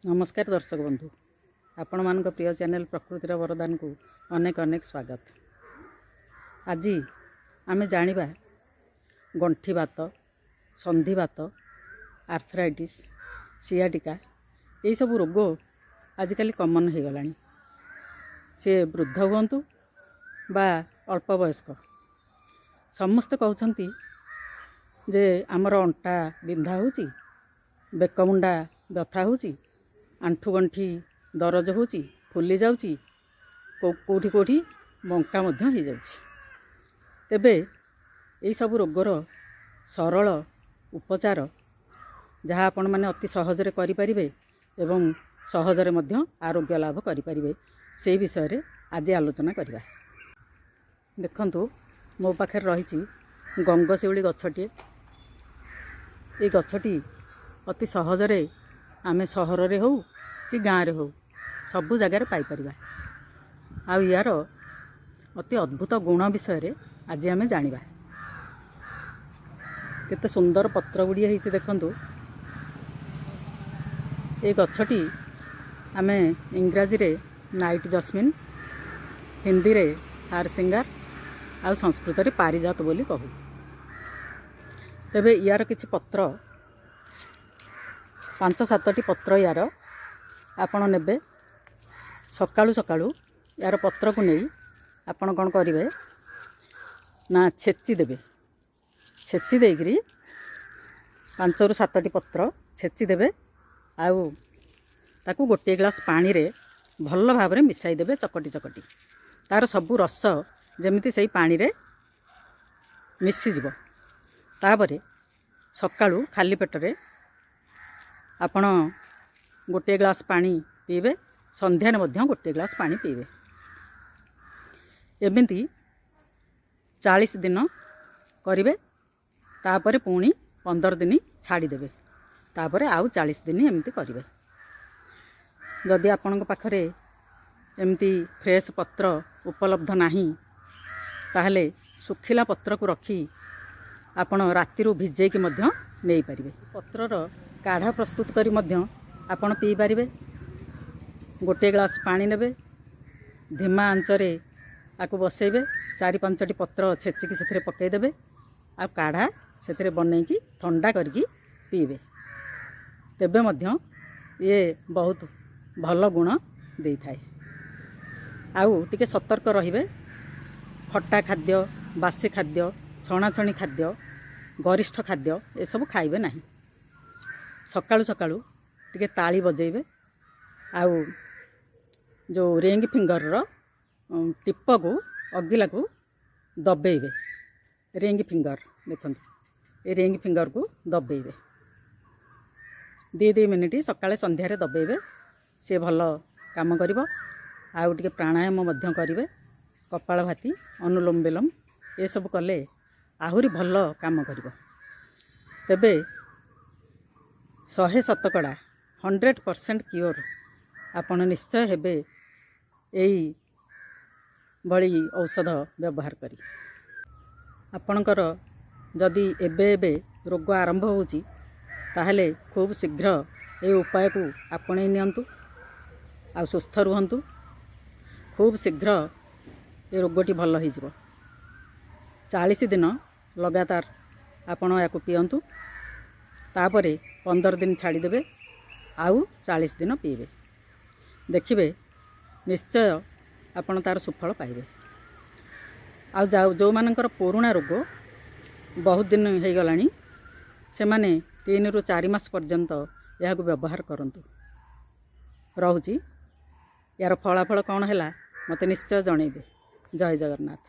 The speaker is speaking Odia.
ନମସ୍କାର ଦର୍ଶକ ବନ୍ଧୁ, ଆପଣମାନଙ୍କ ପ୍ରିୟ ଚ୍ୟାନେଲ୍ ପ୍ରକୃତିର ବରଦାନକୁ ଅନେକ ଅନେକ ସ୍ୱାଗତ। ଆଜି ଆମେ ଜାଣିବା ଗଣ୍ଠିବାତ, ସନ୍ଧିବାତ, ଆର୍ଥରାଇଟିସ୍, ସିଆଟିକା, ଏଇସବୁ ରୋଗ ଆଜିକାଲି କମନ୍ ହୋଇଗଲାଣି। ସେ ବୃଦ୍ଧ ହୁଅନ୍ତୁ ବା ଅଳ୍ପ ବୟସ୍କ, ସମସ୍ତେ କହୁଛନ୍ତି ଯେ ଆମର ଅଣ୍ଟା ବିନ୍ଧା ହେଉଛି, ବେକମୁଣ୍ଡା ବ୍ୟଥା ହେଉଛି, ଆଣ୍ଠୁଗଣ୍ଠି ଦରଜ ହେଉଛି, ଫୁଲି ଯାଉଛି, କେଉଁଠି କେଉଁଠି ବଙ୍କା ମଧ୍ୟ ହେଇଯାଉଛି। ତେବେ ଏଇସବୁ ରୋଗର ସରଳ ଉପଚାର, ଯାହା ଆପଣମାନେ ଅତି ସହଜରେ କରିପାରିବେ ଏବଂ ସହଜରେ ମଧ୍ୟ ଆରୋଗ୍ୟ ଲାଭ କରିପାରିବେ, ସେଇ ବିଷୟରେ ଆଜି ଆଲୋଚନା କରିବା। ଦେଖନ୍ତୁ, ମୋ ପାଖରେ ରହିଛି ଗଙ୍ଗଶିଉଳି ଗଛଟିଏ। ଏଇ ଗଛଟି ଅତି ସହଜରେ ଆମେ ସହରରେ ହେଉ କି ଗାଁରେ ହେଉ, ସବୁ ଜାଗାରେ ପାଇପାରିବା। ଆଉ ୟାର ଅତି ଅଦ୍ଭୁତ ଗୁଣ ବିଷୟରେ ଆଜି ଆମେ ଜାଣିବା। କେତେ ସୁନ୍ଦର ପତ୍ର ଗୁଡ଼ିଏ ହେଇଛି ଦେଖନ୍ତୁ। ଏଇ ଗଛଟି ଆମେ ଇଂରାଜୀରେ ନାଇଟ୍ ଜସ୍ମିନ୍, ହିନ୍ଦୀରେ ହାରସିଙ୍ଗାର ଆଉ ସଂସ୍କୃତରେ ପାରିଜାତ ବୋଲି କହୁ। ତେବେ ୟାର କିଛି ପତ୍ର, ପାଞ୍ଚ ସାତଟି ପତ୍ର ୟାର ଆପଣ ନେବେ। ସକାଳୁ ସକାଳୁ ୟାର ପତ୍ରକୁ ନେଇ ଆପଣ କ'ଣ କରିବେ ନା ଛେଚି ଦେବେ। ଛେଚି ଦେଇକରି, ପାଞ୍ଚରୁ ସାତଟି ପତ୍ର ଛେଚି ଦେବେ ଆଉ ତାକୁ ଗୋଟିଏ ଗ୍ଲାସ୍ ପାଣିରେ ଭଲ ଭାବରେ ମିଶାଇ ଦେବେ ଚକଟି ଚକଟି, ତା'ର ସବୁ ରସ ଯେମିତି ସେଇ ପାଣିରେ ମିଶିଯିବ। ତାପରେ ସକାଳୁ ଖାଲି ପେଟରେ ଆପଣ ଗୋଟିଏ ଗ୍ଲାସ୍ ପାଣି ପିଇବେ। ସନ୍ଧ୍ୟାରେ ମଧ୍ୟ ଗୋଟିଏ ଗ୍ଲାସ୍ ପାଣି ପିଇବେ। ଏମିତି 40 ଦିନ କରିବେ। ତାପରେ ପୁଣି 15 ଦିନ ଛାଡ଼ିଦେବେ। ତାପରେ ଆଉ 40 ଦିନ ଏମିତି କରିବେ। ଯଦି ଆପଣଙ୍କ ପାଖରେ ଏମିତି ଫ୍ରେଶ୍ ପତ୍ର ଉପଲବ୍ଧ ନାହିଁ, ତାହେଲେ ଶୁଖିଲା ପତ୍ରକୁ ରଖି ଆପଣ ରାତିରୁ ଭିଜେଇକି ମଧ୍ୟ ନେଇପାରିବେ। ପତ୍ରର କାଢ଼ା ପ୍ରସ୍ତୁତ କରି ମଧ୍ୟ ଆପଣ ପିଇପାରିବେ। ଗୋଟିଏ ଗ୍ଲାସ୍ ପାଣି ନେବେ, ଧିମା ଆଞ୍ଚରେ ଆକୁ ବସେଇବେ, ଚାରି ପାଞ୍ଚଟି ପତ୍ର ଛେଚିକି ସେଥିରେ ପକାଇଦେବେ ଆଉ କାଢ଼ା ସେଥିରେ ବନେଇକି ଥଣ୍ଡା କରିକି ପିଇବେ। ତେବେ ମଧ୍ୟ ଇଏ ବହୁତ ଭଲ ଗୁଣ ଦେଇଥାଏ। ଆଉ ଟିକେ ସତର୍କ ରହିବେ। ଖଟା ଖାଦ୍ୟ, ବାସି ଖାଦ୍ୟ, ଛଣାଛଣି ଖାଦ୍ୟ, ଗରିଷ୍ଠ ଖାଦ୍ୟ ଏସବୁ ଖାଇବେ ନାହିଁ। ସକାଳୁ ସକାଳୁ ଟିକେ ତାଳି ବଜେଇବେ ଆଉ ଯେଉଁ ରିଙ୍ଗ ଫିଙ୍ଗରର ଟିପକୁ, ଅଗିଲାକୁ ଦବେଇବେ। ରିଙ୍ଗ ଫିଙ୍ଗର ଦେଖନ୍ତୁ, ଏ ରିଙ୍ଗ ଫିଙ୍ଗରକୁ ଦବେଇବେ 2 2 ମିନିଟ୍, ସକାଳେ ସନ୍ଧ୍ୟାରେ ଦବେଇବେ। ସେ ଭଲ କାମ କରିବ। ଆଉ ଟିକେ ପ୍ରାଣାୟାମ ମଧ୍ୟ କରିବେ, କପାଳଭାତି, ଅନୁଲୋମ ବିଲୋମ, ଏସବୁ କଲେ ଆହୁରି ଭଲ କାମ କରିବ। ତେବେ 100 ଶତକଡ଼ା, 100% କିଓର ଆପଣ ନିଶ୍ଚୟ ହେବେ ଏଇ ଭଳି ଔଷଧ ବ୍ୟବହାର କରି। ଆପଣଙ୍କର ଯଦି ଏବେ ଏବେ ରୋଗ ଆରମ୍ଭ ହେଉଛି, ତାହେଲେ ଖୁବ୍ ଶୀଘ୍ର ଏହି ଉପାୟକୁ ଆପଣେଇ ନିଅନ୍ତୁ ଆଉ ସୁସ୍ଥ ରୁହନ୍ତୁ। ଖୁବ୍ ଶୀଘ୍ର ଏ ରୋଗଟି ଭଲ ହୋଇଯିବ। 40 ଦିନ ଲଗାତାର ଆପଣ ଏହାକୁ ପିଅନ୍ତୁ। ତାପରେ 15 ଦିନ ଛାଡ଼ିଦେବେ ଆଉ 40 ଦିନ ପିଇବେ। ଦେଖିବେ, ନିଶ୍ଚୟ ଆପଣ ତା'ର ସୁଫଳ ପାଇବେ। ଆଉ ଯାଉ ଯେଉଁମାନଙ୍କର ପୁରୁଣା ରୋଗ ବହୁତ ଦିନ ହେଇଗଲାଣି, ସେମାନେ 3ରୁ 4 ମାସ ପର୍ଯ୍ୟନ୍ତ ଏହାକୁ ବ୍ୟବହାର କରନ୍ତୁ। ରହୁଛି। ଏହାର ଫଳାଫଳ କ'ଣ ହେଲା, ମୋତେ ନିଶ୍ଚୟ ଜଣେଇବେ। ଜୟ ଜଗନ୍ନାଥ।